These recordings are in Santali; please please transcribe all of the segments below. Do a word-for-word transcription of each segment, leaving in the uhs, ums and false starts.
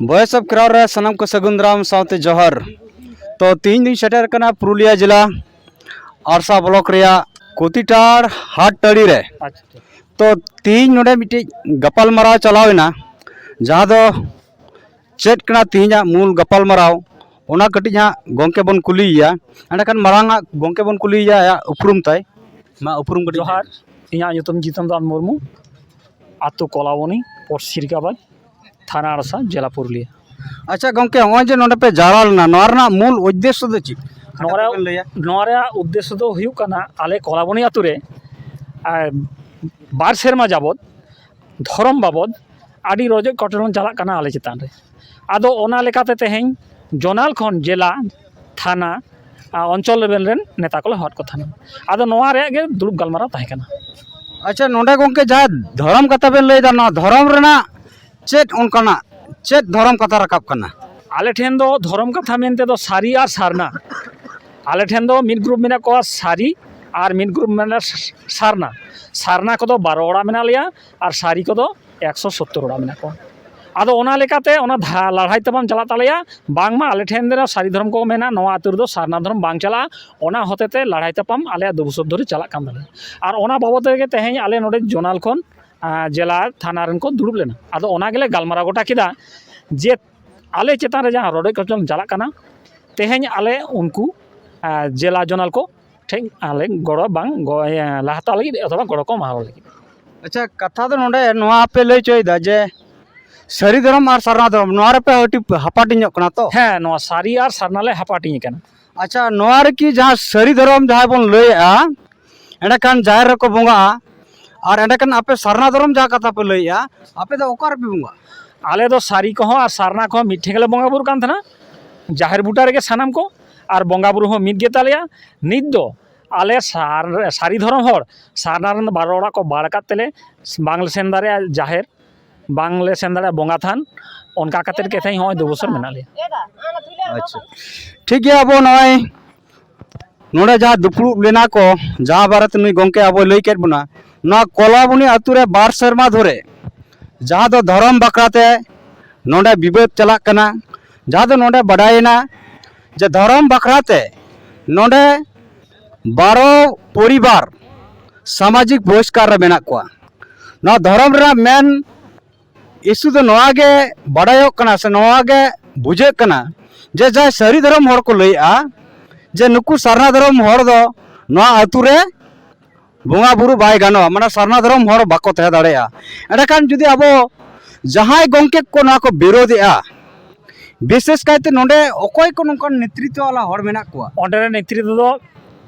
ᱵᱷᱚᱭᱮᱥ ᱚᱯᱷ ᱠᱨᱟᱣᱰ ᱨᱮ ᱥᱟᱱᱟᱢ ᱠᱚ ᱥᱟᱹᱜᱩᱱ ᱫᱟᱨᱟᱢ ᱥᱟᱶᱛᱮ ᱡᱚᱦᱟᱨ᱾ ᱛᱚ, ᱛᱮᱦᱮᱧ ᱫᱚᱧ ᱥᱮᱴᱮᱨ ᱠᱟᱱᱟ ᱯᱩᱨᱩᱞᱤᱭᱟᱹ ᱡᱮᱞᱟ ᱟᱲᱥᱟ ᱵᱞᱚᱠ ᱨᱮᱭᱟᱜ ᱠᱚᱛᱤᱴᱟᱲ ᱦᱟᱴ ᱴᱟᱺᱰᱤ ᱨᱮ᱾ ᱟᱪᱪᱷᱟ᱾ ᱛᱚ, ᱛᱮᱦᱮᱧ ᱱᱚᱰᱮ ᱢᱤᱫᱴᱤᱡ ᱜᱟᱯᱟᱞ ᱢᱟᱨᱟᱣ ᱪᱟᱞᱟᱣ ᱮᱱᱟ, ᱡᱟᱦᱟᱸ ᱫᱚ ᱪᱮᱫ ᱠᱟᱱᱟ ᱛᱮᱦᱮᱧᱟᱜ ᱢᱩᱞ ᱜᱟᱯᱟᱞ ᱢᱟᱨᱟᱣ, ᱚᱱᱟ ᱠᱟᱹᱴᱤᱡ ᱦᱟᱸᱜ ᱜᱚᱢᱠᱮ ᱵᱚᱱ ᱠᱩᱞᱤᱭᱮᱭᱟ᱾ ᱮᱸᱰᱮᱠᱷᱟᱱ ᱢᱟᱲᱟᱝ ᱦᱟᱸᱜ ᱜᱚᱢᱠᱮ ᱵᱚᱱ ᱠᱩᱞᱤᱭᱮᱭᱟ ᱟᱭᱟᱜ ᱩᱯᱨᱩᱢ ᱛᱟᱭ᱾ ᱢᱟ, ᱩᱯᱨᱩᱢ ᱠᱟᱹᱴᱤᱡ ᱡᱚᱦᱟᱨ, ᱞᱟᱹᱭ ᱢᱮ᱾ ᱤᱧᱟᱹᱜ ᱧᱩᱛᱩᱢ ᱡᱤᱛᱮᱱ ᱫᱟᱥ ᱢᱩᱨᱢᱩ, ᱟᱹᱛᱩ ᱠᱚᱞᱟᱵᱚᱱᱤ, ᱯᱳᱥᱴ ᱥᱤᱨᱠᱟᱵᱟᱫᱽ, ᱛᱷᱟᱱᱟ ᱟᱲᱥᱟ, ᱡᱮᱞᱟ ᱯᱩᱨᱩᱞᱤᱭᱟᱹ᱾ ᱟᱪᱪᱷᱟ ᱜᱚᱢᱠᱮ, ᱱᱚᱜᱼᱚᱭ ᱡᱮ ᱱᱚᱰᱮ ᱯᱮ ᱡᱟᱣᱨᱟ ᱞᱮᱱᱟ, ᱱᱚᱣᱟ ᱨᱮᱱᱟᱜ ᱢᱩᱞ ᱩᱫᱽᱫᱮᱥᱥᱚ ᱫᱚ ᱪᱮᱫ? ᱱᱚᱣᱟ ᱨᱮᱭᱟᱜ, ᱠᱟᱛᱷᱟ ᱵᱮᱱ ᱞᱟᱹᱭᱟ? ᱱᱚᱣᱟ ᱨᱮᱭᱟᱜ ᱩᱫᱽᱫᱮᱥᱥᱚ ᱫᱚ ᱦᱩᱭᱩᱜ ᱠᱟᱱᱟ, ᱟᱞᱮ ᱠᱚᱞᱟᱵᱚᱱᱤ ᱟᱹᱛᱩ ᱨᱮ, ᱟᱨ, ᱵᱟᱨ ᱥᱮᱨᱢᱟ ᱡᱟᱵᱚᱛ ᱫᱷᱚᱨᱚᱢ ᱵᱟᱵᱚᱫ ᱟᱹᱰᱤ ᱨᱚᱰᱚᱡ ᱠᱚᱪᱞᱚᱱ ᱪᱟᱞᱟᱜ ᱠᱟᱱᱟ ᱟᱞᱮ ᱪᱮᱛᱟᱱ ᱨᱮ᱾ ᱟᱫᱚ ᱚᱱᱟ ᱞᱮᱠᱟᱛᱮ ᱛᱮᱦᱮᱧ ᱡᱚᱱᱟᱞ ᱠᱷᱚᱱ ᱡᱮᱞᱟ, ᱛᱷᱟᱱᱟ, ᱟᱨ ᱚᱧᱪᱚᱞ ᱞᱮᱵᱮᱞ ᱨᱮᱱ ᱱᱮᱛᱟ ᱠᱚᱞᱮ ᱦᱚᱦᱚᱣᱟᱫ ᱠᱚ ᱛᱟᱦᱮᱱᱟ᱾ ᱟᱫᱚ ᱱᱚᱣᱟ ᱨᱮᱭᱟᱜ ᱜᱮ ᱫᱩᱲᱩᱵ ᱜᱟᱞᱢᱟᱨᱟᱣ ᱛᱟᱦᱮᱸ ᱠᱟᱱᱟ᱾ ᱟᱪᱪᱷᱟ, ᱱᱚᱰᱮ ᱜᱚᱢᱠᱮ ᱡᱟᱦᱟᱸ ᱫᱷᱚᱨᱚᱢ ᱠᱟᱛᱷᱟ ᱵᱮᱱ ᱞᱟᱹᱭᱫᱟ, ᱱᱚᱣᱟ ᱫᱷᱚᱨᱚᱢ ᱨᱮᱱᱟᱜ ᱪᱮᱫ ᱚᱱᱠᱟᱱᱟᱜ, ᱪᱮᱫ ᱫᱷᱚᱨᱚᱢ ᱠᱟᱛᱷᱟ ᱨᱟᱠᱟᱵ ᱠᱟᱱᱟ? ᱟᱞᱮ ᱴᱷᱮᱱ ᱫᱚ ᱫᱷᱚᱨᱚᱢ ᱠᱟᱛᱷᱟ ᱢᱮᱱᱛᱮ ᱫᱚ ᱥᱟᱹᱨᱤ ᱟᱨ ᱥᱟᱨᱱᱟ᱾ ᱟᱞᱮ ᱴᱷᱮᱱ ᱫᱚ ᱢᱤᱫ ᱜᱨᱩᱯ ᱢᱮᱱᱟᱜ ᱠᱚᱣᱟ ᱥᱟᱹᱨᱤ ᱟᱨ ᱢᱤᱫ ᱜᱨᱩᱯ ᱢᱮᱱᱟᱜᱼᱟ ᱥᱟᱨᱱᱟ᱾ ᱥᱟᱨᱱᱟ ᱠᱚᱫᱚ ᱵᱟᱨᱚ ᱚᱲᱟᱜ ᱢᱮᱱᱟᱜ ᱞᱮᱭᱟ ᱟᱨ ᱥᱟᱹᱨᱤ ᱠᱚᱫᱚ ᱮᱠᱥᱚ ᱥᱳᱛᱛᱳᱨ ᱚᱲᱟᱜ ᱢᱮᱱᱟᱜ ᱠᱚᱣᱟ᱾ ᱟᱫᱚ ᱚᱱᱟ ᱞᱮᱠᱟᱛᱮ ᱚᱱᱟ ᱫᱷᱟ-, ᱞᱟᱲᱦᱟᱭ ᱛᱟᱯᱟᱢ ᱪᱟᱞᱟᱜ ᱛᱟᱞᱮᱭᱟ, ᱵᱟᱝᱢᱟ ᱟᱞᱮ ᱴᱷᱮᱱ ᱫᱚ ᱥᱟᱹᱨᱤ ᱫᱷᱚᱨᱚᱢ ᱠᱚ ᱢᱮᱱᱟ, ᱱᱚᱣᱟ ᱟᱹᱛᱩ ᱨᱮᱫᱚ ᱥᱟᱨᱱᱟ ᱫᱷᱚᱨᱚᱢ ᱵᱟᱝ ᱪᱟᱞᱟᱜᱼᱟ᱾ ᱚᱱᱟ ᱦᱚᱛᱮᱛᱮ ᱞᱟᱲᱦᱟᱭ ᱛᱟᱯᱟᱢ ᱟᱞᱮᱭᱟᱜ ᱫᱩ ᱵᱚᱪᱷᱚᱨ ᱫᱷᱚᱨᱮ ᱪᱟᱞᱟᱜ ᱠᱟᱱ ᱛᱟᱞᱮᱭᱟ᱾ ᱟᱨ ᱚᱱᱟ ᱵᱟᱵᱚᱫ ᱨᱮᱜᱮ ᱛᱮᱦᱮᱧ ᱟᱞᱮ ᱱᱚᱰᱮ ᱡᱚᱱᱟᱞ ᱠᱷᱚᱱ, ᱟᱸ, ᱡᱮᱞᱟ ᱛᱷᱟᱱᱟ ᱨᱮᱱ ᱠᱚ ᱫᱩᱲᱩᱵ ᱞᱮᱱᱟ᱾ ᱟᱫᱚ ᱚᱱᱟ ᱜᱮᱞᱮ ᱜᱟᱞᱢᱟᱨᱟᱣ ᱜᱚᱴᱟ ᱠᱮᱫᱟ ᱡᱮ ᱟᱞᱮ ᱪᱮᱛᱟᱱ ᱨᱮ ᱡᱟᱦᱟᱸ ᱨᱚᱰᱚᱡ ᱠᱚᱪᱞᱚᱱ ᱪᱟᱞᱟᱜ ᱠᱟᱱᱟ, ᱛᱮᱦᱮᱧ ᱟᱞᱮ ᱩᱱᱠᱩ, ᱟᱸ, ᱡᱮᱞᱟ ᱡᱚᱱᱟᱞ ᱠᱚ ᱴᱷᱮᱱ ᱟᱞᱮ ᱜᱚᱲᱚ ᱵᱟᱝ ᱜᱚ-, ᱤᱭᱟᱹ, ᱞᱟ ᱦᱟᱛᱟᱣ ᱞᱟᱹᱜᱤᱫ ᱚᱛᱷᱚᱵᱟ ᱜᱚᱲᱚ ᱠᱚ ᱮᱢᱟ ᱞᱟᱹᱜᱤᱫ᱾ ᱟᱪᱪᱷᱟ, ᱠᱟᱛᱷᱟ ᱫᱚ ᱱᱚᱰᱮ ᱱᱚᱣᱟ ᱯᱮ ᱞᱟᱹᱭ ᱦᱚᱪᱚᱭᱮᱫᱟ ᱡᱮ ᱥᱟᱹᱨᱤ ᱫᱷᱚᱨᱚᱢ ᱟᱨ ᱥᱟᱨᱱᱟ ᱫᱷᱚᱨᱚᱢ, ᱱᱚᱣᱟ ᱨᱮᱯᱮ ᱦᱟᱹᱴᱤ-, ᱦᱟᱯᱟᱴᱤᱧᱚᱜ ᱠᱟᱱᱟ ᱛᱚ? ᱦᱮᱸ, ᱱᱚᱣᱟ ᱥᱟᱹᱨᱤ ᱟᱨ ᱥᱟᱨᱱᱟ ᱞᱮ ᱦᱟᱯᱟᱴᱤᱧ ᱠᱟᱱᱟ᱾ ᱟᱪᱪᱷᱟ, ᱱᱚᱣᱟ ᱨᱮᱠᱤ ᱡᱟᱦᱟᱸ ᱥᱟᱹᱨᱤ ᱫᱷᱚᱨᱚᱢ ᱡᱟᱦᱟᱸᱭ ᱵᱚᱱ ᱞᱟᱹᱭᱮᱜᱼᱟ, ᱮᱸᱰᱮᱠᱷᱟᱱ ᱡᱟᱦᱮᱨ ᱨᱮᱠᱚ ᱵᱚᱸᱜᱟᱜᱼᱟ, ᱟᱨ ᱮᱸᱰᱮᱠᱷᱟᱱ ᱟᱯᱮ ᱥᱟᱨᱱᱟ ᱫᱷᱚᱨᱚᱢ ᱡᱟᱦᱟᱸ ᱠᱟᱛᱷᱟ ᱯᱮ ᱞᱟᱹᱭᱮᱜᱼᱟ, ᱟᱯᱮ ᱫᱚ ᱚᱠᱟ ᱨᱮᱯᱮ ᱵᱚᱸᱜᱟᱜᱼᱟ? ᱟᱞᱮ ᱫᱚ ᱥᱟᱹᱨᱤ ᱠᱚᱦᱚᱸ ᱟᱨ ᱥᱟᱨᱱᱟ ᱠᱚᱦᱚᱸ ᱢᱤᱫ ᱴᱷᱮᱱ ᱜᱮᱞᱮ ᱵᱚᱸᱜᱟ ᱵᱩᱨᱩᱜ ᱠᱟᱱ ᱛᱟᱦᱮᱱᱟ, ᱡᱟᱦᱮᱨ ᱵᱩᱴᱟᱹ ᱨᱮᱜᱮ ᱥᱟᱱᱟᱢ ᱠᱚ, ᱟᱨ ᱵᱚᱸᱜᱟ ᱵᱩᱨᱩ ᱦᱚᱸ ᱢᱤᱫ ᱜᱮ ᱛᱟᱞᱮᱭᱟ᱾ ᱱᱤᱛ ᱫᱚ ᱟᱞᱮ ᱥᱟᱨ-, ᱥᱟᱹᱨᱤ ᱫᱷᱚᱨᱚᱢ ᱦᱚᱲ ᱥᱟᱨᱱᱟ ᱨᱮᱱ ᱵᱟᱨᱚ ᱚᱲᱟᱜ ᱠᱚ ᱵᱟᱲ ᱠᱟᱫ ᱛᱮᱞᱮ ᱵᱟᱝᱞᱮ ᱥᱮᱱ ᱫᱟᱲᱮᱭᱟᱜᱼᱟ ᱡᱟᱦᱮᱨ, ᱵᱟᱝᱞᱮ ᱥᱮᱱ ᱫᱟᱲᱮᱭᱟᱜᱼᱟ ᱵᱚᱸᱜᱟ ᱛᱷᱟᱱ᱾ ᱚᱱᱠᱟ ᱠᱟᱛᱮᱫ ᱜᱮ ᱛᱮᱦᱮᱧ ᱦᱚᱸᱜᱼᱚᱭ ᱫᱩ ᱵᱚᱪᱷᱚᱨ ᱢᱮᱱᱟᱜ ᱞᱮᱭᱟ᱾ ᱟᱪᱪᱷᱟ, ᱴᱷᱤᱠ ᱜᱮᱭᱟ, ᱟᱵᱚ ᱱᱚᱜᱼᱚᱭ ᱱᱚᱰᱮ ᱡᱟᱦᱟᱸ ᱫᱩᱯᱲᱩᱵ ᱞᱮᱱᱟ ᱠᱚ, ᱡᱟᱦᱟᱸ ᱵᱟᱨᱮᱛᱮ ᱱᱩᱭ ᱜᱚᱢᱠᱮ ᱟᱵᱚᱭ ᱞᱟᱹᱭ ᱠᱮᱫ ᱵᱚᱱᱟ, ᱱᱚᱣᱟ ᱠᱚᱞᱟᱵᱚᱱᱤ ᱟᱹᱛᱩ ᱨᱮ ᱵᱟᱨ ᱥᱮᱨᱢᱟ ᱫᱷᱚᱨᱮ ᱡᱟᱦᱟᱸ ᱫᱚ ᱫᱷᱚᱨᱚᱢ ᱵᱟᱠᱷᱨᱟᱛᱮ ᱱᱚᱰᱮ ᱵᱤᱵᱟᱹᱫ ᱪᱟᱞᱟᱜ ᱠᱟᱱᱟ, ᱡᱟᱦᱟᱸ ᱫᱚ ᱱᱚᱰᱮ ᱵᱟᱰᱟᱭᱮᱱᱟ ᱡᱮ ᱫᱷᱚᱨᱚᱢ ᱵᱟᱠᱷᱨᱟ ᱛᱮ ᱱᱚᱰᱮ ᱵᱟᱨᱚ ᱯᱚᱨᱤᱵᱟᱨ ᱥᱟᱢᱟᱡᱤᱠ ᱵᱚᱦᱤᱥᱠᱟᱨ ᱨᱮ ᱢᱮᱱᱟᱜ ᱠᱚᱣᱟ᱾ ᱱᱚᱣᱟ ᱫᱷᱚᱨᱚᱢ ᱨᱮᱱᱟᱜ ᱢᱮᱱ ᱤᱥᱩ ᱫᱚ ᱱᱚᱣᱟ ᱜᱮ ᱵᱟᱰᱟᱭᱚᱜ ᱠᱟᱱᱟ ᱥᱮ ᱱᱚᱣᱟ ᱜᱮ ᱵᱩᱡᱷᱟᱹᱜ ᱠᱟᱱᱟ ᱡᱮ ᱡᱟᱦᱟᱸᱭ ᱥᱟᱹᱨᱤ ᱫᱷᱚᱨᱚᱢ ᱦᱚᱲ ᱠᱚ ᱞᱟᱹᱭᱮᱜᱼᱟ ᱡᱮ ᱱᱩᱠᱩ ᱥᱟᱨᱱᱟ ᱫᱷᱚᱨᱚᱢ ᱦᱚᱲ ᱫᱚ ᱱᱚᱣᱟ ᱟᱹᱛᱩ ᱨᱮ ᱵᱚᱸᱜᱟ ᱵᱩᱨᱩ ᱵᱟᱭ ᱜᱟᱱᱚᱜᱼᱟ, ᱢᱟᱱᱮ ᱥᱟᱨᱱᱟ ᱫᱷᱚᱨᱚᱢ ᱦᱚᱲ ᱵᱟᱠᱚ ᱛᱟᱦᱮᱸ ᱫᱟᱲᱮᱭᱟᱜᱼᱟ᱾ ᱮᱸᱰᱮᱠᱷᱟᱱ ᱡᱩᱫᱤ ᱟᱵᱚ ᱡᱟᱦᱟᱸᱭ ᱜᱚᱢᱠᱮ ᱠᱚ ᱱᱚᱣᱟ ᱠᱚ ᱵᱤᱨᱳᱫᱷᱮᱜᱼᱟ, ᱵᱤᱥᱮᱥ ᱠᱟᱭᱛᱮ ᱱᱚᱰᱮ ᱚᱠᱚᱭ ᱠᱚ ᱱᱚᱝᱠᱟᱱ ᱱᱮᱛᱨᱤᱛᱵ ᱵᱟᱞᱟ ᱦᱚᱲ ᱢᱮᱱᱟᱜ ᱠᱚᱣᱟ? ᱚᱸᱰᱮ ᱨᱮᱱ ᱱᱮᱛᱨᱤᱛᱵ ᱫᱚ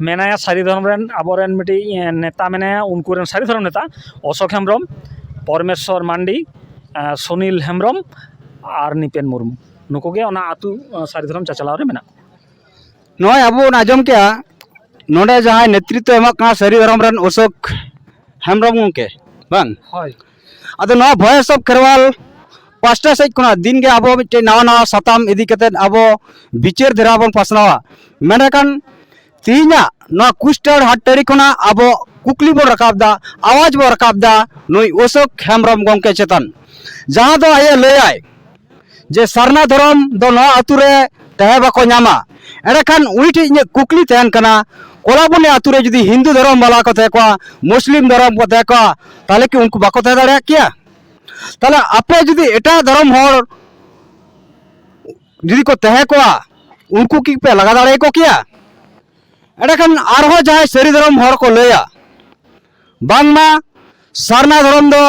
ᱢᱮᱱᱟᱭᱟ ᱥᱟᱹᱨᱤ ᱫᱷᱚᱨᱚᱢ ᱨᱮᱱ, ᱟᱵᱚᱨᱮᱱ ᱢᱤᱫᱴᱤᱡ ᱱᱮᱛᱟ ᱢᱮᱱᱟᱭᱟ, ᱩᱱᱠᱩ ᱨᱮᱱ ᱥᱟᱹᱨᱤ ᱫᱷᱚᱨᱚᱢ ᱱᱮᱛᱟ ᱚᱥᱳᱠ ᱦᱮᱢᱵᱨᱚᱢ, ᱯᱚᱨᱢᱮᱥᱥᱚᱨ ᱢᱟᱱᱰᱤ, ᱥᱩᱱᱤᱞ ᱦᱮᱢᱵᱨᱚᱢ ᱟᱨ ᱱᱤᱯᱮᱱ ᱢᱩᱨᱢᱩ᱾ ᱱᱩᱠᱩ ᱜᱮ ᱚᱱᱟ ᱟᱹᱛᱩ ᱥᱟᱹᱨᱤ ᱫᱷᱚᱨᱚᱢ ᱪᱟᱪᱟᱞᱟᱣ ᱨᱮ ᱢᱮᱱᱟᱜ ᱠᱚᱣᱟ᱾ ᱱᱚᱜᱼᱚᱭ ᱟᱵᱚ ᱵᱚᱱ ᱟᱸᱡᱚᱢ ᱠᱮᱜᱼᱟ, ᱱᱚᱰᱮ ᱡᱟᱦᱟᱸᱭ ᱱᱮᱛᱨᱤᱛᱵ ᱮᱢᱚᱜ ᱠᱟᱱᱟ ᱥᱟᱹᱨᱤ ᱫᱷᱚᱨᱚᱢ ᱨᱮᱱ ᱚᱥᱳᱠ ᱦᱮᱢᱵᱨᱚᱢ ᱜᱚᱢᱠᱮ, ᱵᱟᱝ? ᱦᱳᱭ᱾ ᱟᱫᱚ ᱱᱚᱣᱟ ᱵᱷᱚᱭᱮᱥ ᱚᱯᱷ ᱠᱷᱮᱨᱣᱟᱞ ᱯᱟᱥᱴᱟ ᱥᱮᱫ ᱠᱷᱚᱱᱟᱜ ᱫᱤᱱ ᱜᱮ ᱟᱵᱚ ᱢᱤᱫᱴᱮᱱ ᱱᱟᱣᱟ ᱱᱟᱣᱟ ᱥᱟᱛᱟᱢ ᱤᱫᱤ ᱠᱟᱛᱮᱫ ᱟᱵᱚ ᱵᱤᱪᱟᱹᱨ ᱫᱷᱟᱨᱟ ᱵᱚᱱ ᱯᱟᱥᱱᱟᱣᱟ᱾ ᱢᱮᱱᱠᱷᱟᱱ ᱛᱮᱦᱮᱧᱟᱜ ᱱᱚᱣᱟ ᱠᱩᱥᱴᱟᱲ ᱦᱟᱴ ᱴᱟᱹᱲᱤ ᱠᱷᱚᱱᱟᱜ ᱟᱵᱚ ᱠᱩᱠᱞᱤ ᱵᱚᱱ ᱨᱟᱠᱟᱵ ᱮᱫᱟ, ᱟᱣᱟᱡᱽ ᱵᱚᱱ ᱨᱟᱠᱟᱵ ᱮᱫᱟ ᱱᱩᱭ ᱚᱥᱳᱠ ᱦᱮᱢᱵᱨᱚᱢ ᱜᱚᱢᱠᱮ ᱪᱮᱛᱟᱱ, ᱡᱟᱦᱟᱸ ᱫᱚ ᱟᱡ ᱮ ᱞᱟᱹᱭᱟᱭ ᱡᱮ ᱥᱟᱨᱱᱟ ᱫᱷᱚᱨᱚᱢ ᱫᱚ ᱱᱚᱣᱟ ᱟᱹᱛᱩ ᱨᱮ ᱛᱟᱦᱮᱸ ᱵᱟᱠᱚ ᱧᱟᱢᱟ᱾ ᱮᱸᱰᱮᱠᱷᱟᱱ ᱩᱱᱤ ᱴᱷᱮᱱ ᱤᱧᱟᱹᱜ ᱠᱩᱠᱞᱤ ᱛᱟᱦᱮᱱ ᱠᱟᱱᱟ, ᱠᱚᱞᱟᱵᱚᱱᱤ ᱟᱹᱛᱩ ᱨᱮ ᱡᱩᱫᱤ ᱦᱤᱱᱫᱩ ᱫᱷᱚᱨᱚᱢ ᱵᱟᱞᱟ ᱠᱚ ᱛᱟᱦᱮᱸ ᱠᱚᱜᱼᱟ, ᱢᱩᱥᱞᱤᱢ ᱫᱷᱚᱨᱚᱢ ᱠᱚ ᱛᱟᱦᱮᱸ ᱠᱚᱜᱼᱟ, ᱛᱟᱦᱚᱞᱮ ᱠᱤ ᱩᱱᱠᱩ ᱵᱟᱠᱚ ᱛᱟᱦᱮᱸ ᱫᱟᱲᱮᱭᱟᱜ ᱠᱮᱭᱟ? ᱛᱟᱦᱚᱞᱮ ᱟᱯᱮ ᱡᱩᱫᱤ ᱮᱴᱟᱜ ᱫᱷᱚᱨᱚᱢ ᱦᱚᱲ ᱡᱩᱫᱤ ᱠᱚ ᱛᱟᱦᱮᱸ ᱠᱚᱜᱼᱟ, ᱩᱱᱠᱩ ᱠᱤ ᱯᱮ ᱞᱟᱜᱟ ᱫᱟᱲᱮᱭᱟᱠᱚ ᱠᱮᱭᱟ? ᱮᱸᱰᱮᱠᱷᱟᱱ ᱟᱨᱦᱚᱸ ᱡᱟᱦᱟᱸᱭ ᱥᱟᱹᱨᱤ ᱫᱷᱚᱨᱚᱢ ᱦᱚᱲ ᱠᱚ ᱞᱟᱹᱭᱟ, ᱵᱟᱝᱢᱟ ᱥᱟᱨᱱᱟ ᱫᱷᱚᱨᱚᱢ ᱫᱚ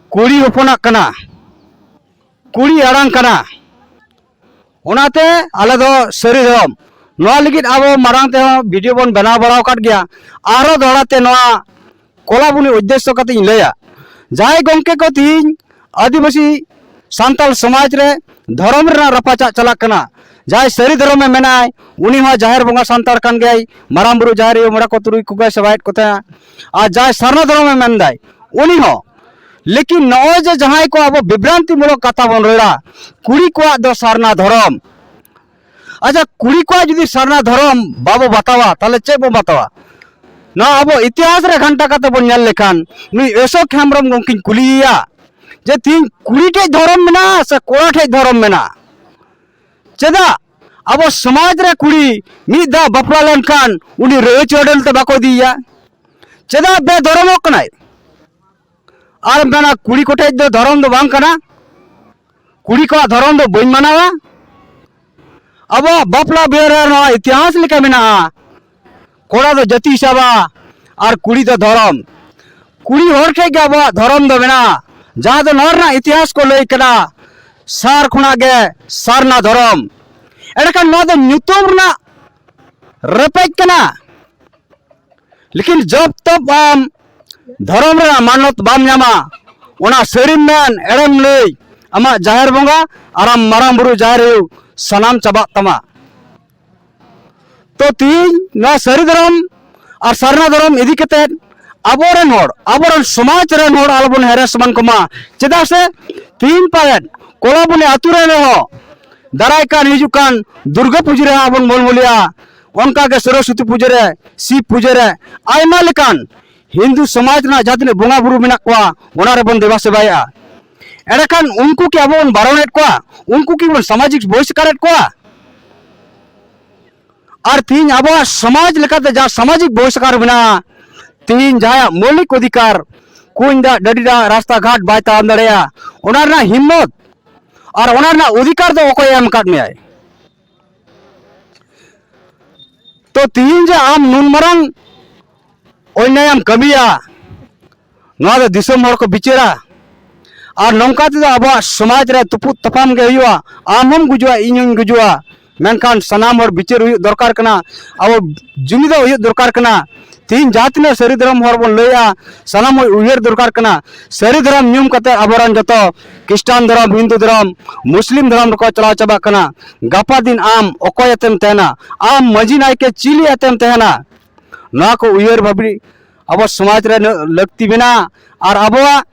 ᱠᱩᱲᱤ ᱦᱚᱯᱚᱱᱟᱜ ᱠᱟᱱᱟ, ᱠᱩᱲᱤ ᱟᱲᱟᱝ ᱠᱟᱱᱟ, ᱚᱱᱟᱛᱮ ᱟᱞᱮ ᱫᱚ ᱥᱟᱹᱨᱤ ᱫᱷᱚᱨᱚᱢ᱾ ᱱᱚᱣᱟ ᱞᱟᱹᱜᱤᱫ ᱟᱵᱚ ᱢᱟᱲᱟᱝ ᱛᱮᱦᱚᱸ ᱵᱷᱤᱰᱤᱭᱳ ᱵᱚᱱ ᱵᱮᱱᱟᱣ ᱵᱟᱲᱟ ᱟᱠᱟᱫ ᱜᱮᱭᱟ᱾ ᱟᱨᱦᱚᱸ ᱫᱚᱦᱲᱟ ᱛᱮ ᱱᱚᱣᱟ ᱠᱚᱞᱟᱵᱚᱱᱤ ᱩᱫᱽᱫᱮᱥᱥᱚ ᱠᱟᱛᱮ ᱤᱧ ᱞᱟᱹᱭᱟ, ᱡᱟᱦᱟᱸᱭ ᱜᱚᱢᱠᱮ ᱠᱚ ᱛᱤᱦᱤᱧ ᱟᱹᱫᱤᱵᱟᱹᱥᱤ ᱥᱟᱱᱛᱟᱲ ᱥᱚᱢᱟᱡᱽ ᱨᱮ ᱫᱷᱚᱨᱚᱢ ᱨᱮᱱᱟᱜ ᱨᱟᱯᱟᱪᱟᱜ ᱪᱟᱞᱟᱜ ᱠᱟᱱᱟ, ᱡᱟᱦᱟᱸᱭ ᱥᱟᱹᱨᱤ ᱫᱷᱚᱨᱚᱢᱮ ᱢᱮᱱᱟᱭ, ᱩᱱᱤ ᱦᱚᱸ ᱡᱟᱦᱮᱨ ᱵᱚᱸᱜᱟ ᱥᱟᱱᱛᱟᱲ ᱠᱟᱱ ᱜᱮᱭᱟᱭ, ᱢᱟᱨᱟᱝ ᱵᱩᱨᱩ, ᱡᱟᱦᱮᱨ ᱟᱭᱳ, ᱢᱚᱬᱮ ᱠᱚ ᱛᱩᱨᱩᱭ ᱠᱚᱜᱮ ᱥᱮᱵᱟᱭᱮᱫ ᱠᱚ ᱛᱟᱦᱮᱸᱫ᱾ ᱟᱨ ᱡᱟᱦᱟᱸᱭ ᱥᱟᱨᱱᱟ ᱫᱷᱚᱨᱚᱢᱮ ᱢᱮᱱᱫᱟᱭ, ᱩᱱᱤ ᱦᱚᱸ᱾ ᱞᱮᱠᱤᱱ ᱱᱚᱜᱼᱚᱭ ᱡᱮ ᱡᱟᱦᱟᱸᱭ ᱠᱚ ᱟᱵᱚ ᱵᱤᱵᱷᱨᱟᱱᱛᱤ ᱢᱩᱞᱚᱠ ᱠᱟᱛᱷᱟ ᱵᱚᱱ ᱨᱚᱲᱟ, ᱠᱩᱲᱤ ᱠᱚᱣᱟᱜ ᱫᱚ ᱥᱟᱨᱱᱟ ᱫᱷᱚᱨᱚᱢ, ᱟᱪᱪᱷᱟ, ᱠᱩᱲᱤ ᱠᱚᱣᱟᱜ ᱡᱩᱫᱤ ᱥᱟᱨᱱᱟ ᱫᱷᱚᱨᱚᱢ ᱵᱟᱵᱚ ᱵᱟᱛᱟᱣᱟ, ᱛᱟᱦᱚᱞᱮ ᱪᱮᱫ ᱵᱚ ᱵᱟᱛᱟᱣᱟ? ᱱᱚᱣᱟ ᱟᱵᱚ ᱤᱛᱤᱦᱟᱥ ᱨᱮ ᱜᱷᱟᱱᱴᱟ ᱠᱟᱛᱮ ᱵᱚᱱ ᱧᱮᱞ ᱞᱮᱠᱷᱟᱱ, ᱱᱩᱭ ᱚᱥᱳᱠ ᱦᱮᱢᱵᱨᱚᱢ ᱜᱚᱢᱠᱮᱧ ᱠᱩᱞᱤᱭᱮᱭᱟ, ᱡᱮ ᱛᱤᱦᱤᱧ ᱠᱩᱲᱤ ᱴᱷᱮᱡ ᱫᱷᱚᱨᱚᱢ ᱢᱮᱱᱟᱜᱼᱟ ᱥᱮ ᱠᱚᱲᱟ ᱴᱷᱮᱡ ᱫᱷᱚᱨᱚᱢ ᱢᱮᱱᱟᱜᱼᱟ? ᱪᱮᱫᱟᱜ ᱟᱵᱚ ᱥᱚᱢᱟᱡᱽ ᱨᱮ ᱠᱩᱲᱤ ᱢᱤᱫ ᱫᱷᱟᱣ ᱵᱟᱯᱞᱟ ᱞᱮᱱᱠᱷᱟᱱ ᱩᱱᱤ ᱨᱟᱹᱭ ᱪᱚᱰᱚᱞ ᱛᱮ ᱵᱟᱠᱚ ᱤᱫᱤᱭᱮᱭᱟ? ᱪᱮᱫᱟᱜ ᱵᱮ ᱫᱷᱚᱨᱚᱢᱚᱜ ᱠᱟᱱᱟᱭ? ᱟᱨ ᱢᱮᱱᱟ ᱠᱩᱲᱤ ᱠᱚᱴᱷᱮᱡ ᱫᱚ ᱫᱷᱚᱨᱚᱢ ᱫᱚ ᱵᱟᱝ ᱠᱟᱱᱟ, ᱠᱩᱲᱤ ᱠᱚᱣᱟᱜ ᱫᱷᱚᱨᱚᱢ ᱫᱚ ᱵᱟᱹᱧ ᱢᱟᱱᱟᱣᱟ᱾ ᱟᱵᱚᱣᱟᱜ ᱵᱟᱯᱞᱟ ᱵᱤᱦᱟᱹ ᱨᱮ ᱱᱚᱣᱟ ᱤᱛᱤᱦᱟᱥ ᱞᱮᱠᱟ ᱢᱮᱱᱟᱜᱼᱟ, ᱠᱚᱲᱟ ᱫᱚ ᱡᱟᱹᱛᱤ ᱥᱮᱵᱟ ᱟᱨ ᱠᱩᱲᱤ ᱫᱚ ᱫᱷᱚᱨᱚᱢ᱾ ᱠᱩᱲᱤ ᱦᱚᱲ ᱴᱷᱮᱡ ᱜᱮ ᱟᱵᱚᱣᱟᱜ ᱫᱷᱚᱨᱚᱢ ᱫᱚ ᱢᱮᱱᱟᱜᱼᱟ, ᱡᱟᱦᱟᱸ ᱫᱚ ᱱᱚᱣᱟ ᱨᱮᱱᱟᱜ ᱤᱛᱤᱦᱟᱥ ᱠᱚ ᱞᱟᱹᱭ ᱠᱟᱫᱟ, ᱥᱟᱨ ᱠᱷᱚᱱᱟᱜ ᱜᱮ ᱥᱟᱨᱱᱟ ᱫᱷᱚᱨᱚᱢ᱾ ᱮᱸᱰᱮᱠᱷᱟᱱ ᱱᱚᱣᱟ ᱫᱚ ᱧᱩᱛᱩᱢ ᱨᱮᱱᱟᱜ ᱨᱮᱯᱮᱡ ᱠᱟᱱᱟ, ᱞᱮᱠᱤᱱ ᱡᱚᱵ ᱛᱚᱵ ᱟᱢ ᱫᱷᱚᱨᱚᱢ ᱨᱮᱱᱟᱜ ᱢᱟᱱᱚᱛ ᱵᱟᱢ ᱧᱟᱢᱟ, ᱚᱱᱟ ᱥᱟᱹᱨᱤᱢ ᱢᱮᱱ ᱮᱲᱮᱢ ᱞᱟᱹᱭ, ᱟᱢᱟᱜ ᱡᱟᱦᱮᱨ ᱵᱚᱸᱜᱟ ᱟᱨ ᱟᱢ ᱢᱟᱨᱟᱝ ᱵᱩᱨᱩ ᱡᱟᱦᱮᱨ ᱟᱭᱳ ᱥᱟᱱᱟᱢ ᱪᱟᱵᱟᱜ ᱛᱟᱢᱟ᱾ ᱛᱚ ᱛᱤᱦᱤᱧ ᱱᱚᱣᱟ ᱥᱟᱹᱨᱤ ᱫᱷᱚᱨᱚᱢ ᱟᱨ ᱥᱟᱨᱱᱟ ᱫᱷᱚᱨᱚᱢ ᱤᱫᱤ ᱠᱟᱛᱮᱫ ᱟᱵᱚᱨᱮᱱ ᱦᱚᱲ, ᱟᱵᱚᱨᱮᱱ ᱥᱚᱢᱟᱡᱽ ᱨᱮᱱ ᱦᱚᱲ ᱟᱞᱚᱵᱚᱱ ᱦᱮᱨᱮᱥ ᱮᱢᱟᱱ ᱠᱚᱢᱟ᱾ ᱪᱮᱫᱟᱜ ᱥᱮ ᱛᱤᱦᱤᱧ ᱯᱟᱞᱮᱫ ᱠᱚᱞᱟᱵᱚᱱᱤ ᱟᱹᱛᱩ ᱨᱮᱱ ᱨᱮᱦᱚᱸ ᱫᱟᱨᱟᱭ ᱠᱟᱱ ᱦᱤᱡᱩᱜ ᱠᱟᱱ ᱫᱩᱨᱜᱟᱹ ᱯᱩᱡᱟᱹ ᱨᱮ ᱟᱵᱚᱱ ᱢᱚᱞ ᱢᱚᱞᱤᱭᱟ, ᱚᱱᱠᱟ ᱜᱮ ᱥᱚᱨᱚᱥᱚᱛᱤ ᱯᱩᱡᱟᱹ ᱨᱮ, ᱥᱤᱵ ᱯᱩᱡᱟᱹ ᱨᱮ, ᱟᱭᱢᱟ ᱞᱮᱠᱟᱱ ᱦᱤᱱᱫᱩ ᱥᱚᱢᱟᱡᱽ ᱨᱮᱱᱟᱜ ᱡᱟᱦᱟᱸ ᱛᱤᱱᱟᱹᱜ ᱵᱚᱸᱜᱟ ᱵᱩᱨᱩ ᱢᱮᱱᱟᱜ ᱠᱚᱣᱟ, ᱚᱱᱟ ᱨᱮᱵᱚᱱ ᱫᱮᱵᱟ ᱥᱮᱵᱟᱭᱮᱫᱼᱟ᱾ ᱮᱸᱰᱮᱠᱷᱟᱱ ᱩᱱᱠᱩ ᱠᱤ ᱟᱵᱚ ᱵᱚᱱ ᱵᱟᱨᱚᱱᱮᱫ ᱠᱚᱣᱟ? ᱩᱱᱠᱩ ᱠᱤ ᱵᱚᱱ ᱥᱟᱢᱟᱡᱤᱠ ᱵᱚᱦᱤᱥᱠᱟᱨᱮᱫ ᱠᱚᱣᱟ? ᱟᱨ ᱛᱤᱦᱤᱧ ᱟᱵᱚᱣᱟᱜ ᱥᱚᱢᱟᱡᱽ ᱞᱮᱠᱟᱛᱮ ᱡᱟᱦᱟᱸ ᱥᱟᱢᱟᱡᱤᱠ ᱵᱚᱦᱤᱥᱠᱟᱨ ᱢᱮᱱᱟᱜᱼᱟ, ᱛᱤᱦᱤᱧ ᱡᱟᱦᱟᱸᱭᱟᱜ ᱢᱳᱣᱞᱤᱠ ᱚᱫᱷᱤᱠᱟᱨ, ᱠᱩᱧ ᱫᱟᱜ, ᱰᱟᱹᱰᱤ ᱫᱟᱜ, ᱨᱟᱥᱛᱟ ᱜᱷᱟᱴ ᱵᱟᱭ ᱛᱟᱲᱟᱢ ᱫᱟᱲᱮᱭᱟᱜᱼᱟ, ᱚᱱᱟ ᱨᱮᱱᱟᱜ ᱦᱤᱢᱢᱚᱛ ᱟᱨ ᱚᱱᱟ ᱨᱮᱱᱟᱜ ᱚᱫᱷᱤᱠᱟᱨ ᱫᱚ ᱚᱠᱚᱭᱮ ᱮᱢ ᱟᱠᱟᱫ ᱢᱮᱭᱟᱭ? ᱛᱚ ᱛᱤᱦᱤᱧ ᱡᱮ ᱟᱢ ᱱᱩᱱ ᱢᱟᱨᱟᱝ ᱚᱱᱱᱭᱟᱭᱮᱢ ᱠᱟᱹᱢᱤᱭᱟ, ᱱᱚᱣᱟ ᱫᱚ ᱫᱤᱥᱚᱢ ᱦᱚᱲ ᱠᱚ ᱵᱤᱪᱟᱹᱨᱟ᱾ ᱟᱨ ᱱᱚᱝᱠᱟ ᱛᱮᱫᱚ ᱟᱵᱚᱣᱟᱜ ᱥᱚᱢᱟᱡᱽ ᱨᱮ ᱛᱩᱯᱩᱫ ᱛᱟᱯᱟᱢ ᱜᱮ ᱦᱩᱭᱩᱜᱼᱟ᱾ ᱟᱢ ᱦᱚᱸᱢ ᱜᱩᱡᱩᱜᱼᱟ, ᱤᱧ ᱦᱚᱸᱧ ᱜᱩᱡᱩᱜᱼᱟ, ᱢᱮᱱᱠᱷᱟᱱ ᱥᱟᱱᱟᱢ ᱦᱚᱲ ᱵᱤᱪᱟᱹᱨ ᱦᱩᱭᱩᱜ ᱫᱚᱨᱠᱟᱨ ᱠᱟᱱᱟ᱾ ᱟᱵᱚ ᱡᱩᱢᱤᱫᱚᱜ ᱦᱩᱭᱩᱜ ᱫᱚᱨᱠᱟᱨ ᱠᱟᱱᱟ᱾ ᱛᱤᱦᱤᱧ ᱡᱟᱦᱟᱸ ᱛᱤᱱᱟᱹᱜ ᱥᱟᱹᱨᱤ ᱫᱷᱚᱨᱚᱢ ᱦᱚᱲ ᱵᱚᱱ ᱞᱟᱹᱭᱟ, ᱥᱟᱱᱟᱢ ᱦᱚᱲ ᱩᱭᱦᱟᱹᱨ ᱫᱚᱨᱠᱟᱨ ᱠᱟᱱᱟ᱾ ᱥᱟᱹᱨᱤ ᱫᱷᱚᱨᱚᱢ ᱧᱩᱢ ᱠᱟᱛᱮ ᱟᱵᱚᱨᱮᱱ ᱡᱚᱛᱚ ᱠᱷᱨᱤᱥᱴᱟᱱ ᱫᱷᱚᱨᱚᱢ, ᱦᱤᱱᱫᱩ ᱫᱷᱚᱨᱚᱢ, ᱢᱩᱥᱞᱤᱢ ᱫᱷᱚᱨᱚᱢ ᱨᱮᱠᱚ ᱪᱟᱞᱟᱣ ᱪᱟᱵᱟᱜ ᱠᱟᱱᱟ᱾ ᱜᱟᱯᱟ ᱫᱤᱱ ᱟᱢ ᱚᱠᱚᱭ ᱟᱛᱮᱢ ᱛᱟᱦᱮᱱᱟ? ᱟᱢ ᱢᱟᱹᱡᱷᱤ ᱱᱟᱭᱠᱮ ᱪᱤᱞᱤ ᱟᱛᱮᱢ ᱛᱟᱦᱮᱱᱟ? ᱱᱚᱣᱟ ᱠᱚ ᱩᱭᱦᱟᱹᱨ ᱵᱷᱟᱵᱽᱱᱤ ᱟᱵᱚ ᱥᱚᱢᱟᱡᱽ ᱨᱮ ᱞᱟᱹᱠᱛᱤ ᱢᱮᱱᱟᱜᱼᱟ᱾ ᱟᱨ ᱟᱵᱚᱣᱟᱜ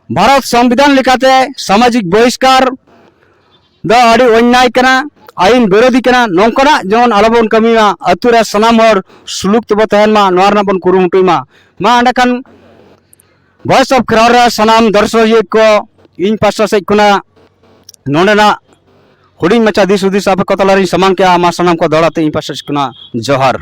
ᱵᱷᱟᱨᱚᱛ ᱥᱚᱝᱵᱤᱫᱷᱟᱱ ᱞᱮᱠᱟᱛᱮ ᱥᱟᱢᱟᱡᱤᱠ ᱵᱚᱦᱤᱥᱠᱟᱨ ᱫᱚ ᱟᱹᱰᱤ ᱚᱱᱱᱭᱟᱭ ᱠᱟᱱᱟ, ᱟᱹᱭᱤᱱ ᱵᱤᱨᱳᱫᱷᱤ ᱠᱟᱱᱟ᱾ ᱱᱚᱝᱠᱟᱱᱟᱜ ᱡᱮᱢᱚᱱ ᱟᱞᱚᱵᱚᱱ ᱠᱟᱹᱢᱤ ᱢᱟ, ᱟᱹᱛᱩ ᱨᱮ ᱥᱟᱱᱟᱢ ᱦᱚᱲ ᱥᱩᱞᱩᱠ ᱛᱮᱵᱚ ᱛᱟᱦᱮᱱ ᱢᱟ, ᱱᱚᱣᱟ ᱨᱮᱱᱟᱜ ᱵᱚᱱ ᱠᱩᱨᱩᱢᱩᱴᱩᱭ ᱢᱟ᱾ ᱢᱟ ᱮᱸᱰᱮᱠᱷᱟᱱ ᱵᱷᱚᱭᱮᱥ ᱚᱯᱷ ᱠᱷᱮᱨᱣᱟᱞ ᱨᱮ ᱥᱟᱱᱟᱢ ᱫᱚᱨᱥᱚᱠᱤᱭᱟᱹ ᱠᱚ, ᱤᱧ ᱯᱟᱥᱴᱟ ᱥᱮᱫ ᱠᱷᱚᱱᱟᱜ ᱱᱚᱰᱮᱱᱟᱜ ᱦᱩᱰᱤᱧ ᱢᱟᱪᱷᱟ ᱫᱤᱥ ᱦᱩᱫᱤᱥ ᱟᱯᱮ ᱠᱚ ᱛᱟᱞᱟᱨᱤᱧ ᱥᱟᱢᱟᱝ ᱠᱮᱜᱼᱟ᱾ ᱢᱟ ᱥᱟᱱᱟᱢ ᱠᱚ ᱫᱚᱦᱲᱟ ᱛᱮ ᱤᱧ ᱯᱟᱥᱴᱟ ᱥᱮᱫ ᱠᱷᱚᱱᱟᱜ ᱡᱚᱦᱟᱨ᱾